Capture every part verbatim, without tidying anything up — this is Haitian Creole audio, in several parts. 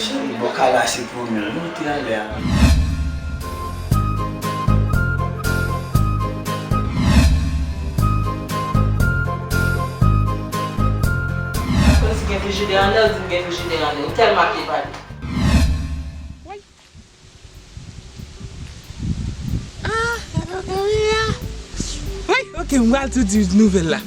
Cheri, bon, kay la se pou nou. Moute anlè a. Kòmsi gen frijidè anlè, ou di m gen frijidè anlè. Ou tèlman ap pale. Ah, gade w kouri a. Wi, ok, m pral tou di nouvèl la.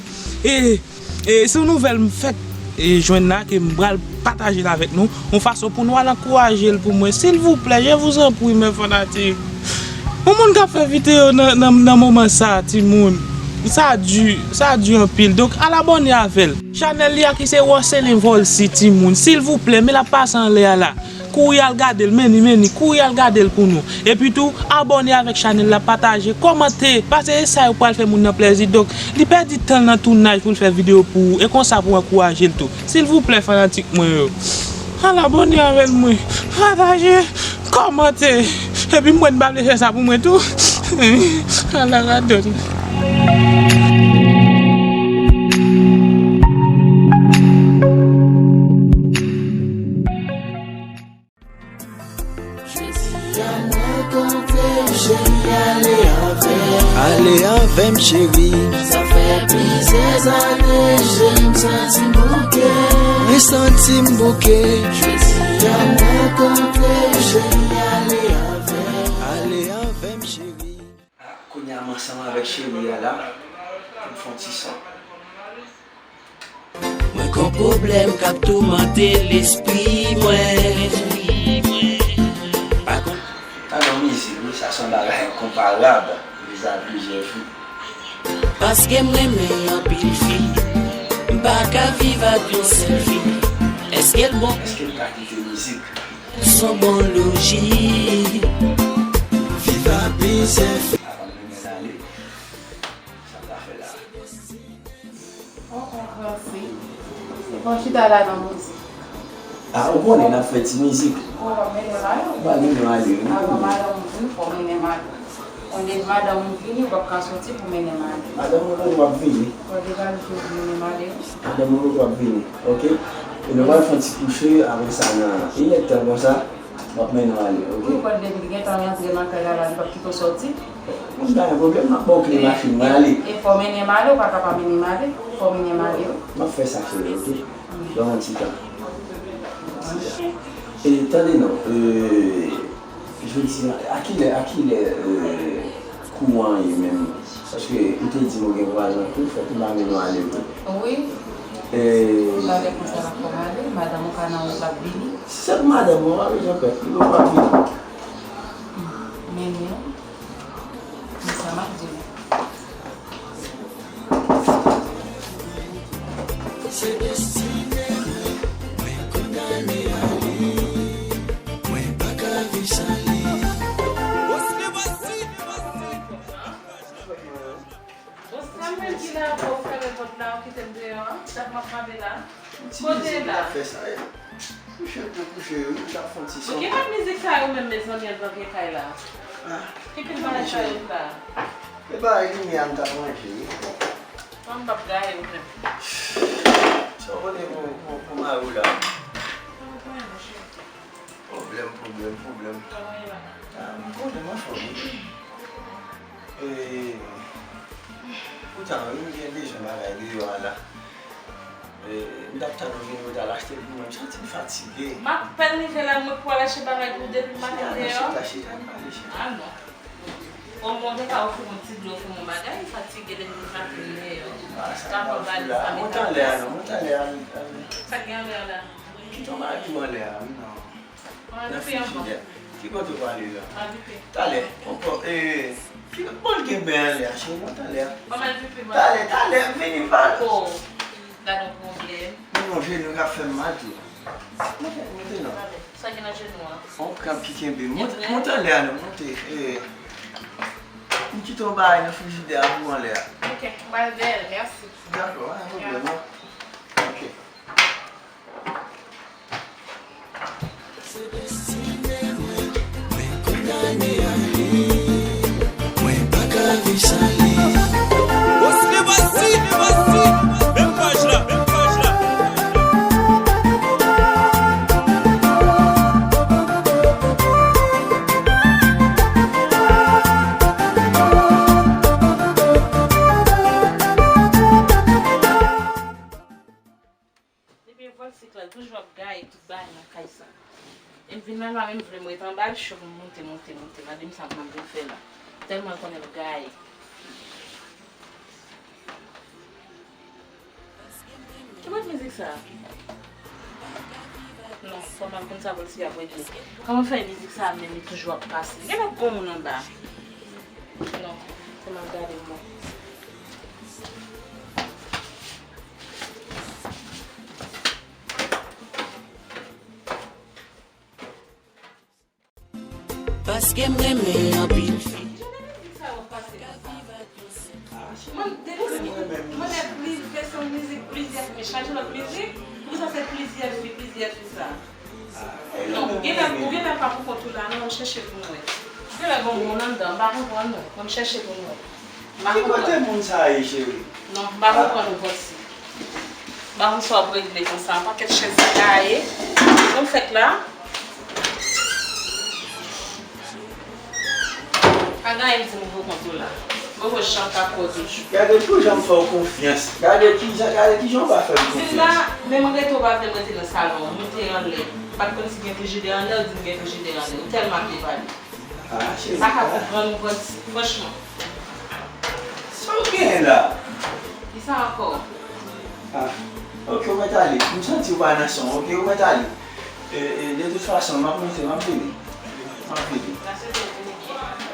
E, e, se yon nouvèl m fèk, e, jwenn la, ke m pral pataje l avèk nou, yon fason pou nou al ankouraje l pou mwen. Silvouplè, je vous en prie, mes fanatiques. Yon moun k ap fè videyo nan, nan, nan moman sa, timoun. Sa di, sa di anpil. Donk, al abòne avè l. Chanèl li a ki se Roselin Volcy, timoun. Silvouplè, men l ap pase anlè a la. Kouri al gade l, men ni, men ni, kouri al gade l pou nou. Epi tou, abòne avèk chanèl la, pataje, kòmante, paske e sa yo pral fè moun nan plèzi. Donk, li pèdi tan l nan tounaj pou l fè videyo pou ou, e konsa pou ankouraje l tou. Silvouplè, fanatik mwen yo, al abòne avè l mwen, pataje, kòmante. Epi mwen, m pa vle fè sa pou mwen tou. Ala radòt. Jodi a mwen kontre w, cheri, ale avè m. Ale avè m, cheri. Sa fè plizyè zane, cheri, m santi m bouke. Mwen santi m bouke. Jodi a mwen kontre w, cheri, ale avè m. Ale avè m, cheri. Ah, kounye a m ansanm avèk cheri a la, pou m fè yon ti son. Mwen gon pwoblèm k ap toumante lespri mwen. Pa konn. Talè yon mizik, wi, sa se yon bagay enkonparab, vizavi plizyè fi. Paske m renmen anpil fi, m pa ka viv ak yon sèl fi. Èske l bon? Èske m ka kite mizik? Son bon loji. Viv a plizyè fi. Avan m mennen l ale, sa m ta fè la? Oh, oh, mèsi. Se bon chita la nan mizik. Ah, ou konnen n ap fè ti mizik. Ou ap mennen m ale? Ou pral mennen m ale, wi. Avan madanm ou vini, fò w mennen m ale. Kòm depi madanm ou vini, ou p ap ka soti pou mennen m ale. Madanm ou poko ap vini. Kòm depi madanm ou vini, mennen m ale. Madanm ou poko ap vini, ok? E nou pral fè yon ti kouche, apre sa nan inèdtan konsa, m ap mennen w ale, ok? Wi, kòm depi li gentan rantre nan kay la, la, li p ap kite w soti. Mwen pa gen pwoblèm, m ap ba w kle machin mwen ale. E fò w mennen m ale, ou pa ka pa mennen m ale. Fò w mennen m ale, wi. M ap fè sa, cheri, ok? Ban m yon ti tan. E tande non, e, jodi a, a kilè, a kilè, e, kou an ye menm? Paske ou te di m ou gen vwazan tou, fòk m pa mennen w ale vre. Wi. E, talè konsa l ap fè m ale, madanm ou ka nan wout l ap vini. Si se pou madanm ou, pa bezwen pè, li poko ap vini. Mennen w. Men sa m ap di w. Se destine mwen, mwen kondane a li. Mwen pa ka viv san li. Bon, sa mwen ki la pou fè repòt la, ou kite m deyò a, sa m ap frape la. Kote la? Fè sa, e. Kouche pou kouche, wi, m t ap fè yon ti son. Bon, ki lòt mizik sa yo menm, mezanmi, anndan vye kay la? Ah. Ki pil bagay sa yo la? E bagay limyè a m t ap ranje, wi. Bon, m p ap gaye ou menm. Sa w pote pou, pou, pou mari w la? Pwoblèm, pwoblèm, pwoblèm. Ah, m konnen m anfòm, wi. E, poutan, wi, m gen bezwen bagay deyò a la. E, m t ap tann ou vin pou w t al achte l pou mwen. M santi m fatige. M apèn rive la, mwen pou al achte bagay pou ou depi maten deyò. Chita, chita, chita, m pale, chita. Ah non. Bon, bon, te ka ofri m yon ti dlo, ofri m yon bagay, m fatige depi maten deyò. Ah, sa m pa ofri la. Monte anlè a non, monte anlè a. Sa k gen anlè a la? Kite yon bagay pou mwen anlè a, wi, non. Nan frijidè. Ki kote w prale la? Talè, ankò, e, ki bò l gen bèy anlè a, cheri, monte anlè a. Talè, talè, m vini, m pa. Oh, gad yon pwoblèm. Men yon jenou k ap fè m mal tou. Monte, monte non. Sa gen nan jenou an? On kranp ki kenbe m. Monte, monte anlè a non, monte. E, m kite yon bagay nan frijidè a pou anlè a. Ok, m pral dèyè l, mèsi. Dakò, pa gen pwoblèm non. Ok. Se destine mwen, mwen kondane a li. Mwen pa ka viv san li. Boss Lil Bossy, Lil Bossy, menm paj la, menm paj la. Vin la, la menm vle m ret anba l, cho pou m monte, monte, monte. Gade m sa m ap vin fè la. Tèlman l konnen l gaye. Ki bòt mizik sa? Non, fò m al konn sa Volcy ap regle. Kòman fè mizik sa menm li toujou ap pase? Gen lòt granmoun anba. Non, fò m al gade m wè. Paske m renmen anpil fi. Mwen, depi mwen, mwen gen plis vèsyon mizik, plizyè fi, men chak jou lòt mizik, poukisa se plizyè fi, plizyè fi sa? Non, ou genlè, ou genlè pa pou kont ou la, non, m chèche pou m wè. Genlè gen yon moun anndan, m pa konprann non, men m chèche pou m wè. M pa konprann. Ki kote moun sa ye, cheri? Non, m pa konprann ou, Volcy. M pa konn sa w ap regle konsa, yon pakèt chèz gaye. Sa w fèt la? Pa gen anyen m di m pou kont ou la. Mwen wè jan w t ap wè toujou. Gade pou jan m fè w konfyans. Gade kijan, gade kijan w pa fè m konfyans. Vin la, menm rete w pa vle m rete nan salon an. Moute anlè. M pa t konn si gen frijidè anlè, ou di m gen frijidè anlè. Ou tèlman ap devale. Ah, cheri. M pa ka konprann ou, Volcy, franchman. Sa w gen la? Kisa ankò? Ah, ok, ou mèt ale. M santi w pa nan son, ok, ou mèt ale. E, e, de tout fason, m ap monte, m ap vini. M ap vini. M ap vini.